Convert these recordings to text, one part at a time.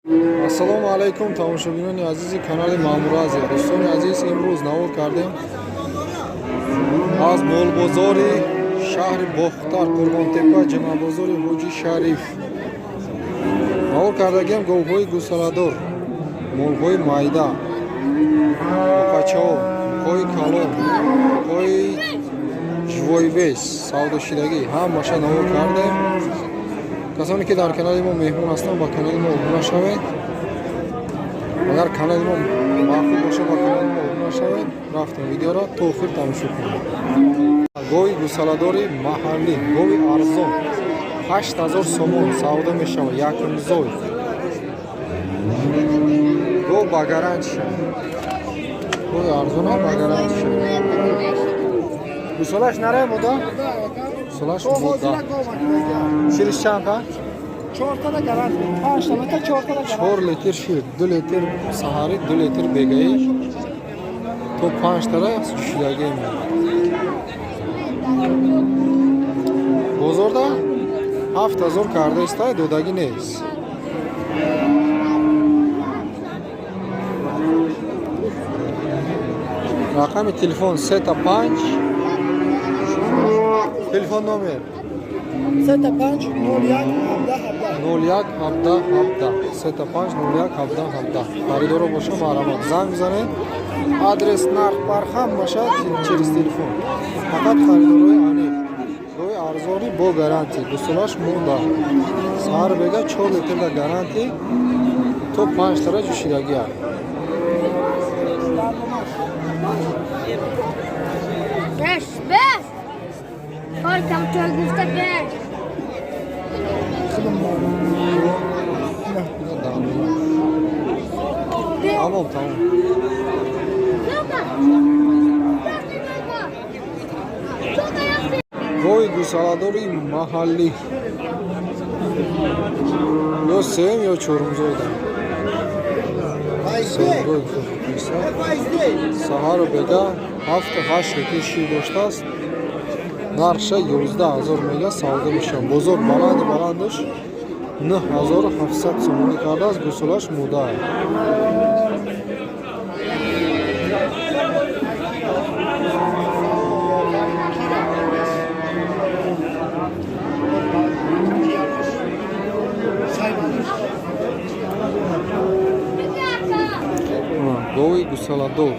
Ассалому алайкум, тамошобинони азизи канали Маъмур Азия. Дӯстони азиз, имрӯз навор кардем аз молбозори шаҳри Бохтар, Қурғонтеппа, ҷамъабозори Ҳоҷи Шариф. Навор кардагиам говҳои гӯсаладор, молҳои майда, буқачаҳо, буқҳои калон, буқҳои живой вес, савдошидагӣ, ҳамаша навор кардем. Касоне ки дар канали мо меҳмон ҳастанд, ба канали мо обуна шавед. Агар канали мо маъқул бошад, ба канали мо обуна шавед. Рафтем, видеоро то охир тамошо кунед. Гови гӯсаладори маҳаллӣ, гови арзон, 8000 сомон савдо мешавад. Якумзой гов ба гарантиша, гови арзона ба гарантиша. Гӯсолаш нарай мода, гӯсолаш мода. Шириш чанд қа? Чортада гарант, панҷта чортада. 4 литр шир, 2 литр саҳарӣ, 2 литр бегаӣ, то панҷтара ҷӯшидагӣ. Бозорда 7000 кардаистай, додагӣ нест. Рақами телефон сета панҷ, телефон номер. 35 01 17 17. 01 17 17, 35 01 17 17. Харидоро боша, марҳамат, занг бизанед. Адрес, нарх, барх ҳамаша через телефон. Фақат харидорои аниқ. Гои арзони бо гарантӣ, гусолаш монда, саҳар бега 4 литр да гарантӣ, то панҷтара ҷӯшидагия. Беш, беш. Ҳол камтар гуфта, беш. Тамом, тамом. Сука! Сука, Гои гусаладори маҳаллӣ, ё сеюм, ё чорумзоида. Сеюмгои. Саҳару бега 7-8 литр шир доштааст. Нархша 11 000 мега, савдо мешавад. Бозор баланди баландаш 9700 сомонӣ кардааст. Гусолаш мудаа. Гови гусаладор,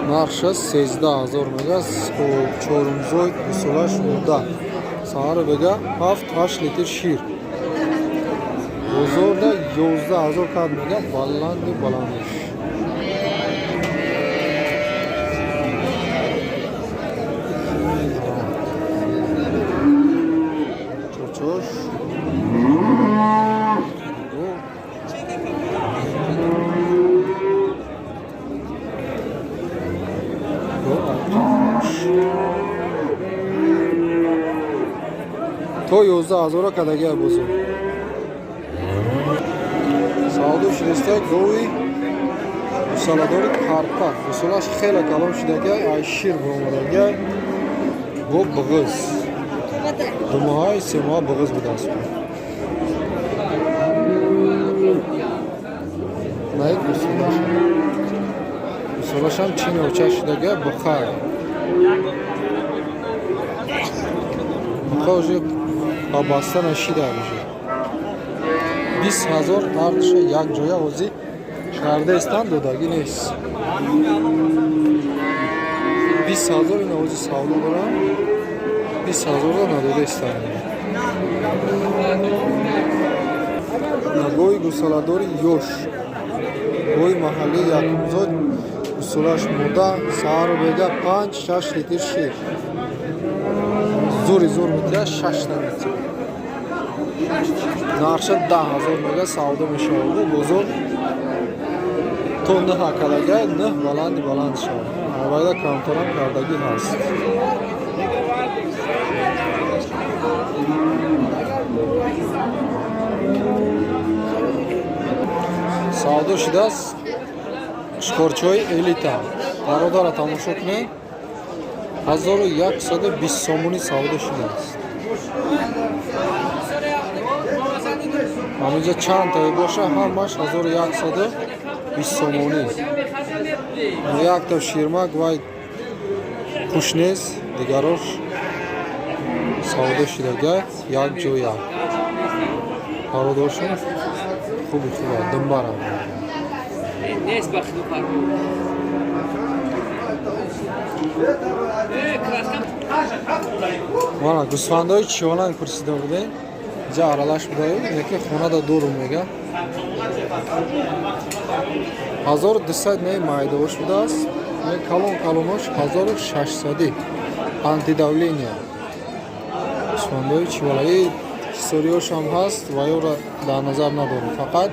нархша 13 000 мега, чорумзой, гусолаш муда, саҳару бега 7-8 литр шир. Бозорда 11 000 кад мега, баланди баландаш. Чорчош. Гов. Гов арқаш. То 11 000-а кадагия бозор. Савдо шудеста гови гусаладори карпа. Гусолаш хеле калон шудагия, ай шир баромадагия. Гов буғиз. 2 моҳаи, 3 моҳа буғиз будааст. Наи гусолаш. Гусолашам чи навча шудагия, буқа. Буқа уже ба баста нашида уже. 20 000 ҳардуша як ҷоя ҳозӣ кардаистанд, додагӣ нест. 20 000 ин овози савдо дорам, 20 000-ро надодаистанд. Гови гусоладори ёш, гови маҳаллии якумзод, гусолаш мода, саҳару бега 5-6 литр шир, зури зур метиҳад, шашта метиҳад. Нархша 10 000 мега, савдо мешавад. Бозор то нӯҳ акалагай, нӯҳ баланди баланд шавад. Аввайда камтарам кардагӣ ҳаст. Савдо шудааст шикорчиҳои элита. Бародара, тамошо кунед, 1120 сомонӣ савдо шудааст. Ҳаминҷа чанд тае боша, ҳамаш 1120 сомонӣ. Якта ширмак вай пӯш нест, дигарош савдо шидага як ҷоя. Пародошон хуби хуба, думбарам. Нест ба хиду парво. Мана гӯсфандои чиёланг пурсида будем. Инҷа аралаш будаю, яке хонада дорум мега. 1200 не майдаош будааст. Не калон калонош 1600, антидавления. Гӯсфандои чиёла. И ҳисориёш ҳам ҳаст ва ёра дар назар надорем. Фақат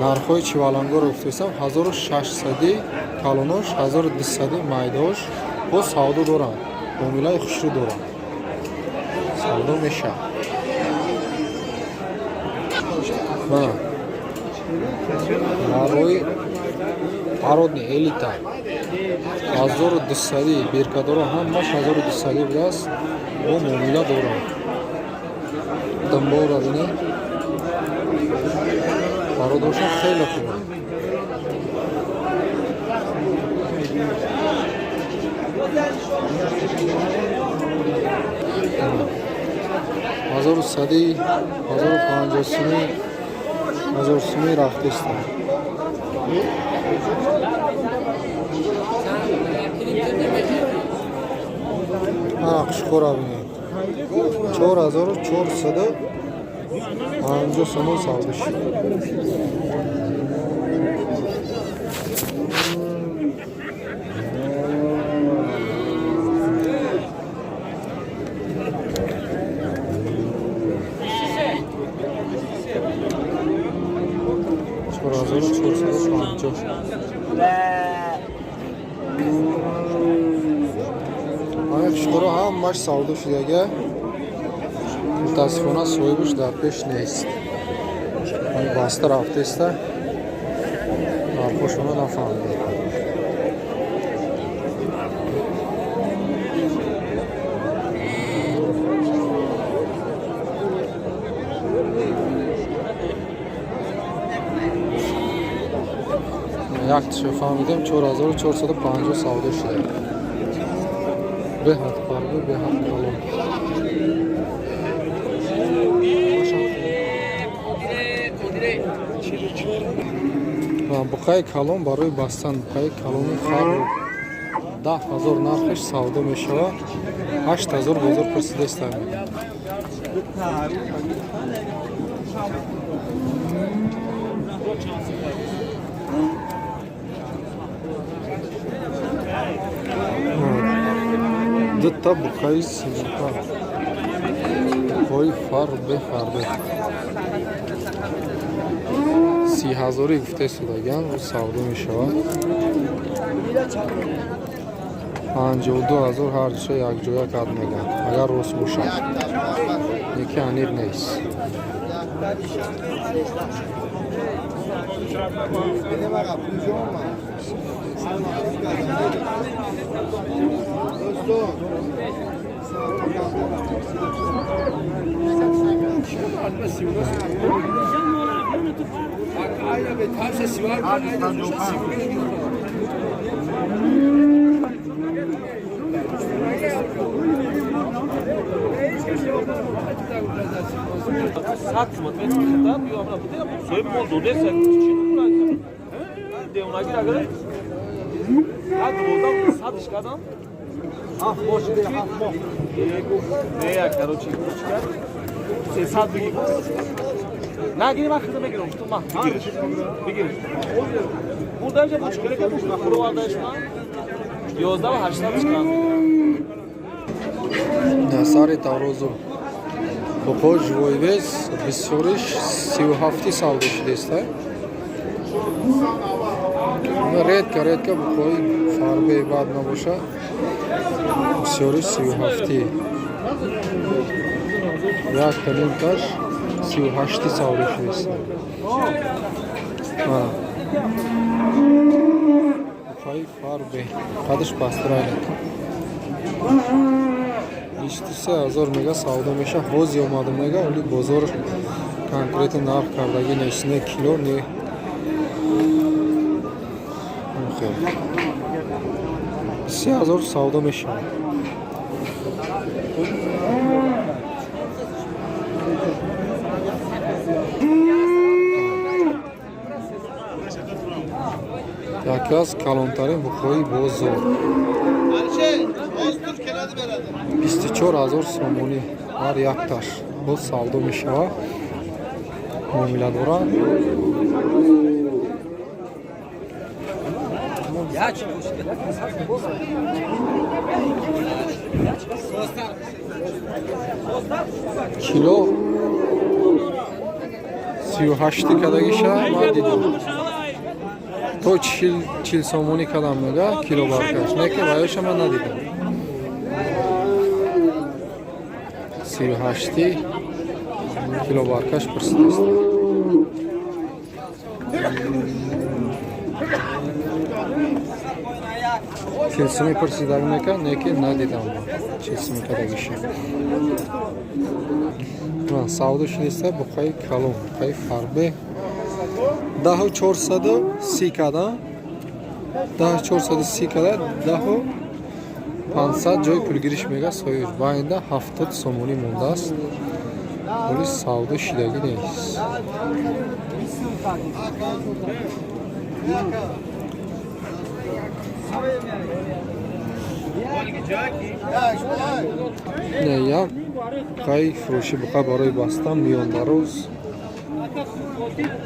нархҳои чивалангоро гуфтаистам: 1600 калонош, 1200 майдаош. Боз савдо доранд, муомилаи хушрӯ доранд, савдо мешавад. Мана барои породный элита 1200, биркадоро ҳамаш 1200 будааст, бо муомила доранд. Думбора бинед, пародошон хеле хубанд. 1100, 1050 суми, 1000 суми рафтестанд. Ана қушқора бинед, 4450 сомон савдо шуд. 4450. Ҳамин қушқоро ҳамаш савдо шудага, мутаассифона соҳибаш дар пеш нест. Ҳамин баста рафтеста, нархошона нафаҳмидем. Якташо фаҳмидем, 4450 савдо шуда. Беҳад фарбе, беҳад калон. Ва буқаи калон барои бастан, буқаи калони хар 10 000 нархиш савдо мешавад, 8000 бозор пурсидастанд. Дута буқаи симурпа, буқои фарбе, фарбе 30 ҳазорӣ гуфта истодаган, ӯ савдо мешавад 52 000 ҳар душа якҷоя кард мегӯянд, агар рост бошад, яке аниқ нест. Нагири, ман хиза мегирам, ту ман бигириш, бигириш. Бурдаша бо чикора ка бу хуровардаиш ман 11 800 чикан. Сари тарозу буқои живой вес бисёриш 37-и савдо шудеста. Редко, редко буқои фарбе бад набоша, бисёриш 37-и, як танимкаш 38-ти савдо шудеста. Мана буқои фарбе, қадаш пастрайнак. 23 000 мега савдо меша. Ҳози омадам мега, оли бозор конкретно нарх кардагӣ нест, не кило, не хел. 30 000 савдо мешавад. Яке аз калонтарин буқҳои бозор, 24 000 сомонӣ ҳар якташ боз савдо мешавад, муомила дорад. Кило 38-ти кадагиша ман дидам, то 40 сомонӣ кадам мега кило баркаш, не ки ваёша ман надидам. 38-ти кило баркаш пурсидааст. 40 сумӣ пурсидаг мека, не ки надидам 40 сумӣ кадагиша. Савдо шудиста буқаи калон, буқаи фарбе, 10 430 када, 10 430 када, 10 500 ҷои пулгириш мега. Союз байнда 70 сомонӣ мондааст, вале савдо шидагӣ нест. Не як буқаи фурӯшӣ, буқа барои бастан, миёндароз,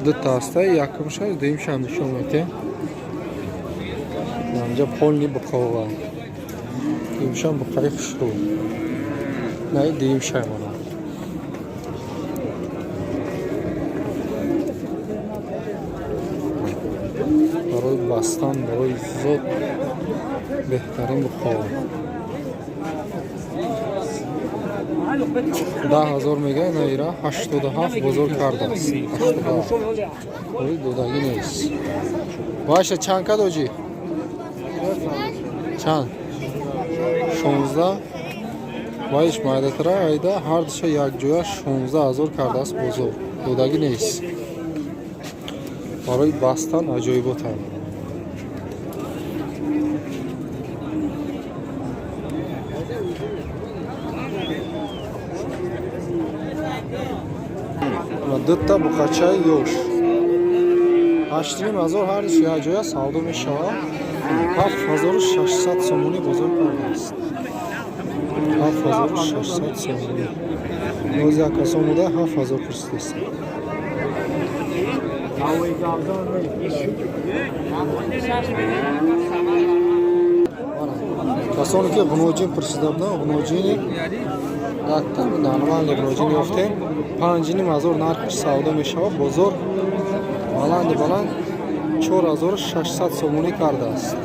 дута аста, якумша, дуюмшам нишон метиҳем. Инҷа полный буқова, дуюмшам буқаи хушрӯ, не, дуюмшай мона. Барои бастан, барои зод беҳтарин буқова, 10 000 мега, наира 87 бозор кардааст, 87 ои додагӣ нест. Ваша чанд кад, оҷи, чанд? 16. Ваиш майдатара айда, ҳардуша якҷоя 16 000 кардааст бозор, додагӣ нест. Барои бастан аҷоиботам. Дута буқачаи ёш, 8 500 ҳардуш якҷоя савдо мешавад. 7600 сомонӣ бозор кардааст, 7600 сомонӣ. Боз як кас омода, 7000 пурсидааст. Касоне ки ғуноҷин пурсида буданд, ғуноҷини якта нормальный ғуноҷин ёфтем, 5 500 нархаш савдо мешавад. Бозор баланди баланд 4600 сомонӣ кардааст.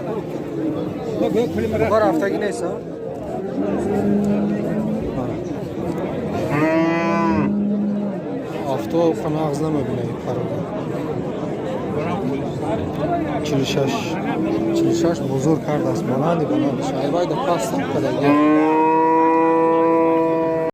Буқа рафтагӣ нест, а? Авто нағз намебинад парода. 46, 46 бозор кардааст, баланди баланд шайвайда пастам кадаги.